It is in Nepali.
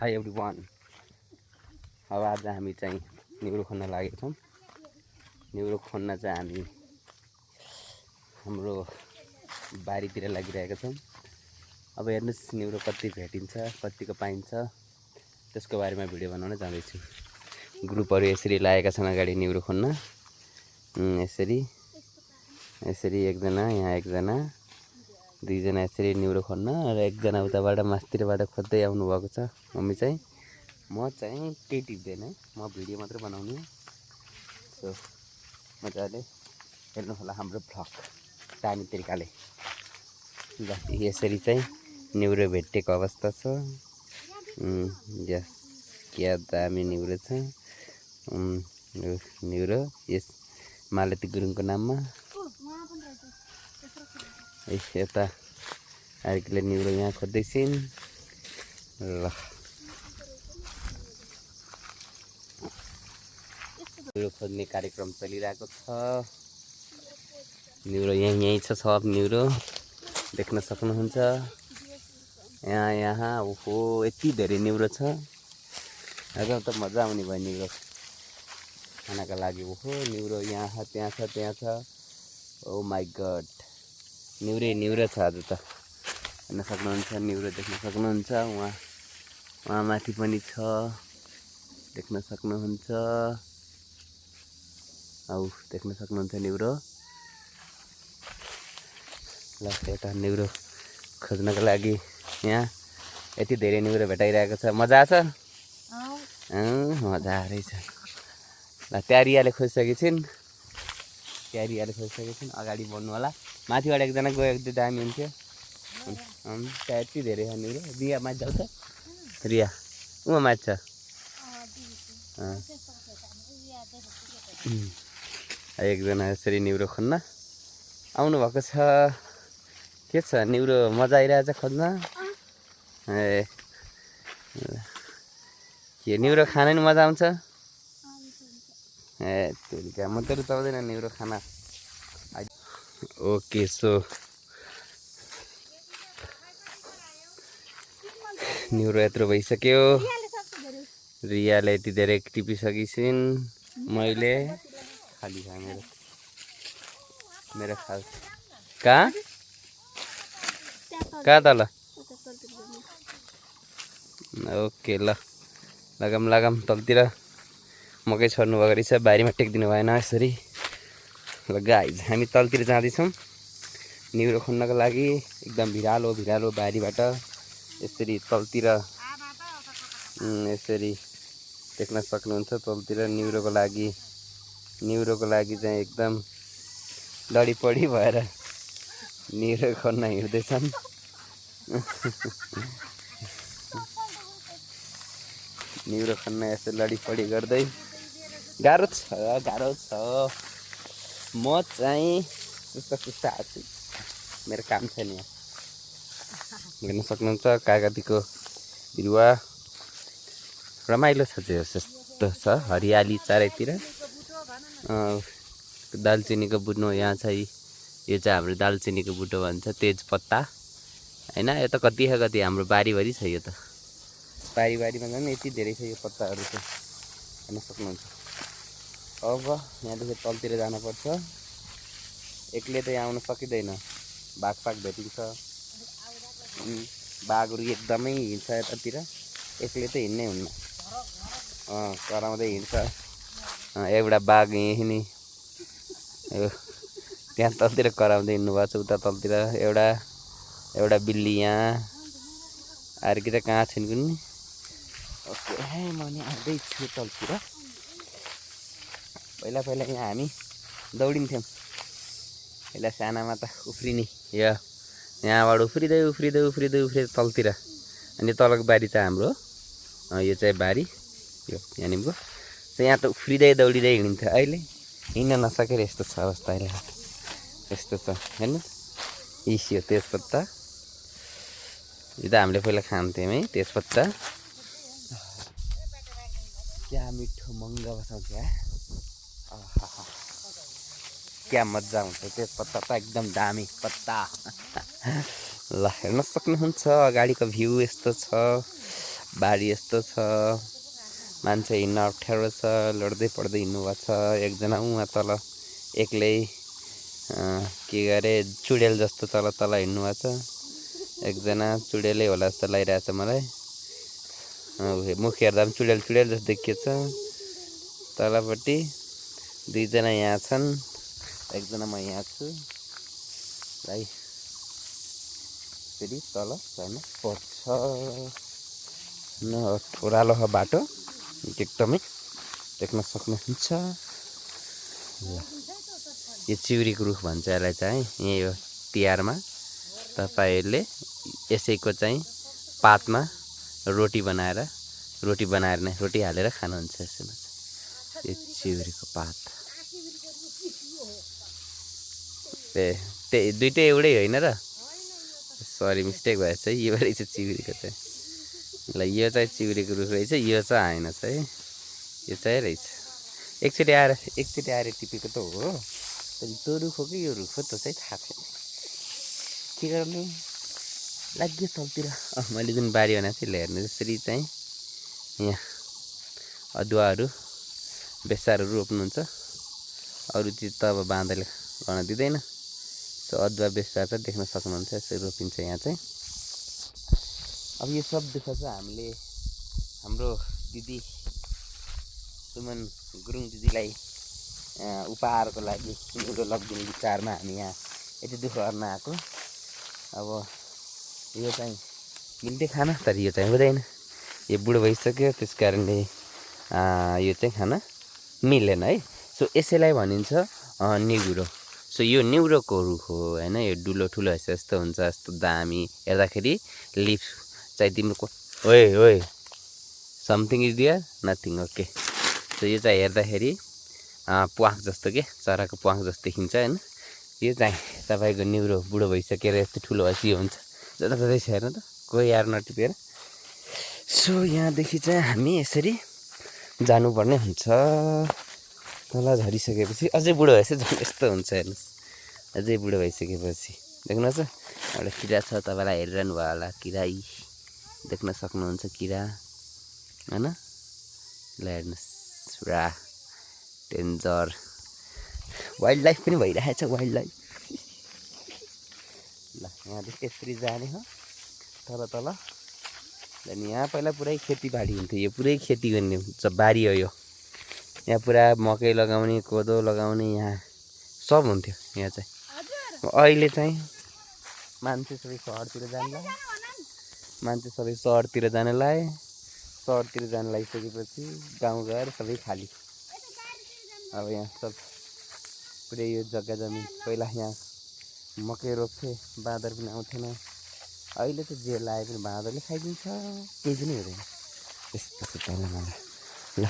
High everyone. अब आज हामी चाहिँ निउरो खन्न लागेका छौँ। निउरो खन्न चाहिँ हामी हाम्रो बारीतिर लागिरहेका छौँ। अब हेर्नुहोस् निउरो कति भेटिन्छ, कतिको पाइन्छ, त्यसको बारेमा भिडियो बनाउन जाँदैछु। ग्रुपहरू यसरी लागेका छन् अगाडि निउरो खन्न। यसरी एकजना, यहाँ एकजना, दुईजना यसरी निउरो खन्न र एकजना उताबाट मास्तिरबाट खोज्दै आउनुभएको छ। मम्मी चाहिँ, म चाहिँ केही टिप्दैन, म भिडियो मात्र बनाउने। सो मजाले हेर्नु होला हाम्रो भ्लग दामी तरिकाले। ल यसरी चाहिँ निउरो भेटेको अवस्था छ। यस क्या दामी निउरो छ। निउरो यस मालती गुरुङको नाममा। यता अर्कोले निउरो यहाँ खोज्दैछिन्। ल निउरो खोज्ने कार्यक्रम चलिरहेको छ। निउरो यहीँ छ, सब निउरो देख्न सक्नुहुन्छ। यहाँ ओहो यति धेरै निउरो छ। आज त मजा आउने भयो निउरो खानाका लागि। ओहो निउरो यहाँ त्यहाँ छ, त्यहाँ छ। ओ माई गड, निउरो छ आज त। हेर्न सक्नुहुन्छ, निउरो देख्न सक्नुहुन्छ। वहाँ माथि पनि छ, देख्न सक्नुहुन्छ। देख्न सक्नुहुन्छ निउरो। ल यता निउरो खोज्नको लागि यहाँ यति धेरै निउरो भेटाइरहेको छ। मजा छ, मजा रहेछ। ल त्यारियाले खोजिसकेको छिन्, अगाडि बढ्नु होला। माथिबाट एकजना गएको थियो दामी हुन्थ्यो। त्यहाँ यति धेरै छ निउरो। रिया माथि जाउँछ, रिया उहाँ माथि छ। एकजना यसरी निउरो खन्न आउनुभएको छ। के छ निउरो मजा आइरहेछ खोज्न। ए के निउरो खान नि मजा आउँछ। ए तेरिका म त रुचाउँदैन निउरो खाना। ओके सो निउरो यत्रो भइसक्यो। रियाले यति धेरै टिपिसकिसिन्। मैले खाली खा मेरो खाल कहाँ तल। ओके ल लगाम तलतिर मकै छर्नु भएको रहेछ। बारीमा टेक्दिनु भएन यसरी। ल गाइज हामी तलतिर जाँदैछौँ निउरो खन्नको लागि। एकदम भिरालो बारीबाट यसरी तलतिर यसरी देख्न सक्नुहुन्छ। तलतिर निउरोको लागि चाहिँ एकदम लडीपडी भएर निउरो खन्न हिँड्दैछन्। निउरो खन्न यसो लडीपडी गर्दै गाह्रो छ। म चाहिँ सुस्त आएको छु, मेरो काम छैन यहाँ। हेर्न सक्नुहुन्छ कागतीको बिरुवा रमाइलो छ। जस्तो छ हरियाली चारैतिर। दालचिनीको बुट्नो यहाँ छ। यो चाहिँ हाम्रो दालचिनीको बुट्टो भन्छ, तेजपत्ता होइन। यो त कति हाम्रो बारीभरि छ। यो त बारीमा झन् यति धेरै छ यो पत्ताहरू चाहिँ, हेर्न सक्नुहुन्छ। अब यहाँदेखि तलतिर जानुपर्छ। एक्लै त यहाँ आउन सकिँदैन, बाघ भेटिन्छ। बाघहरू एकदमै हिँड्छ यतातिर, एक्लै त हिँड्नै हुन्न, कराउँदै हिँड्छ। एउटा बाघ यहीँ नि त्यहाँ तलतिर कराउँदै हिँड्नु भएको छ। उता तलतिर एउटा बिल्ली यहाँ, अर्की त कहाँ छिन् कुन्नी। ओके म नि आउँदैछु तलतिर। पहिला यहाँ हामी दौडिन्थ्यौँ। पहिला सानामा त उफ्रिने यहाँबाट उफ्रिँदै तलतिर। अनि तलको बारी चाहिँ हाम्रो, यो चाहिँ बारी यो यहाँनिरको। यहाँ त उफ्रिँदै दौडिँदै हिँडिन्थ्यो। अहिले हिँड्न नसकेर यस्तो छ अवस्था। अहिले यस्तो छ हेर्नु। यो तेजपत्ता, यो त हामीले पहिला खान्थ्यौँ है तेजपत्ता। क्या मिठो महँगो बसाउँछ क्या। क्या मजा आउँछ। तेजपत्ता त एकदम दामी पत्ता। ल हेर्न सक्नुहुन्छ अगाडिको भ्यू यस्तो छ। बारी यस्तो छ मान्छे हिँड्न अप्ठ्यारो छ लड्दै पड्दै हिँड्नुभएको छ एकजना उहाँ तल एक्लै के गरे चुडेल जस्तो तल तल हिँड्नुभएको छ एकजना चुडेलै होला जस्तो लागिरहेछ मलाई मुख हेर्दा पनि चुडेल चुडेल जस्तो देखिएछ तलपट्टि दुईजना यहाँ छन् एकजना म यहाँ छु भाइ फेरि तल झर्न पर्छ ओह्रालो छ बाटो एकदमै देख्न सक्नुहुन्छ यो चिउरीको रुख भन्छ यसलाई चाहिँ यही हो तिहारमा तपाईँहरूले यसैको चाहिँ पातमा रोटी बनाएर नै रोटी हालेर खानुहुन्छ यसैमा यो चिउरीको पात त्यही दुइटै एउटै होइन र सरी मिस्टेक भएछ है यो रहेछ चिउरीको चाहिँ ल यो चाहिँ चिउरीको रुख रहेछ यो चाहिँ आएन है यो चाहिँ रहेछ एकचोटि आएर टिपेको त हो तर त्यो रुख हो कि यो रुख हो त्यो चाहिँ थाहा छैन के गर्नु लाग्यो तलतिर मैले जुन बारी बनाएको थिएँ हेर्नु जसरी चाहिँ यहाँ अदुवाहरू बेसारहरू रोप्नुहुन्छ अरू चिज त अब बाँदरले गर्न दिँदैन सो अदुवा बेसार चाहिँ देख्न सक्नुहुन्छ यसरी रोपिन्छ यहाँ चाहिँ अब यो सब दुःख चाहिँ हामीले हाम्रो दिदी सुमन गुरुङ दिदीलाई उपहारको लागि निउरो लगिदिने विचारमा हामी यहाँ यति दुःख गर्न आएको अब यो चाहिँ मिल्दै खान तर यो चाहिँ हुँदैन यो बुढो भइसक्यो त्यस कारणले यो चाहिँ खान मिलेन है सो यसैलाई भनिन्छ निउरो सो यो निउरोको रुख हो होइन यो ठुलो ठुलो यस्तो हुन्छ यस्तो दामी हेर्दाखेरि लिफ चाहिँ तिम्रो ओए something is there nothing okay so यो चाहिँ हेर्दाखेरि प्वाख जस्तो के चराको प्वाख जस्तो देखिन्छ होइन यो चाहिँ तपाईँको निउरो बुढो भइसकेर यस्तो ठुलो भएपछि यो हुन्छ जताततै छ हेर्नु त कोही यार नटिपेर सो यहाँदेखि चाहिँ हामी यसरी जानुपर्ने हुन्छ तल झरिसकेपछि अझै बुढो भएपछि झन् यस्तो हुन्छ हेर्नुहोस् अझै बुढो भइसकेपछि देख्नुहोस् एउटा किरा छ तपाईँलाई हेरिरहनु भयो होला किरा देख्न सक्नुहुन्छ किरा होइन ल हेर्नुहोस् पुरा डेन्जर वाइल्ड लाइफ पनि भइरहेको छ वाइल्ड लाइफ ल यहाँदेखि यसरी जाने हो तल अनि यहाँ पहिला पुरै खेतीबाडी हुन्थ्यो यो पुरै खेती गर्ने बारी हो यो यहाँ पुरा मकै लगाउने कोदो लगाउने यहाँ सब हुन्थ्यो यहाँ चाहिँ अहिले चाहिँ मान्छे सबै सहरतिर जान लागिसकेपछि गाउँघर सबै खाली अब यहाँ सब पुरै यो जग्गा जमिन पहिला यहाँ मकै रोप्थे बाँदर पनि आउँथेन अहिले त जे लाए पनि बाँदरले खाइदिन्छ केही पनि हुँदैन त्यस्तो छ मलाई ल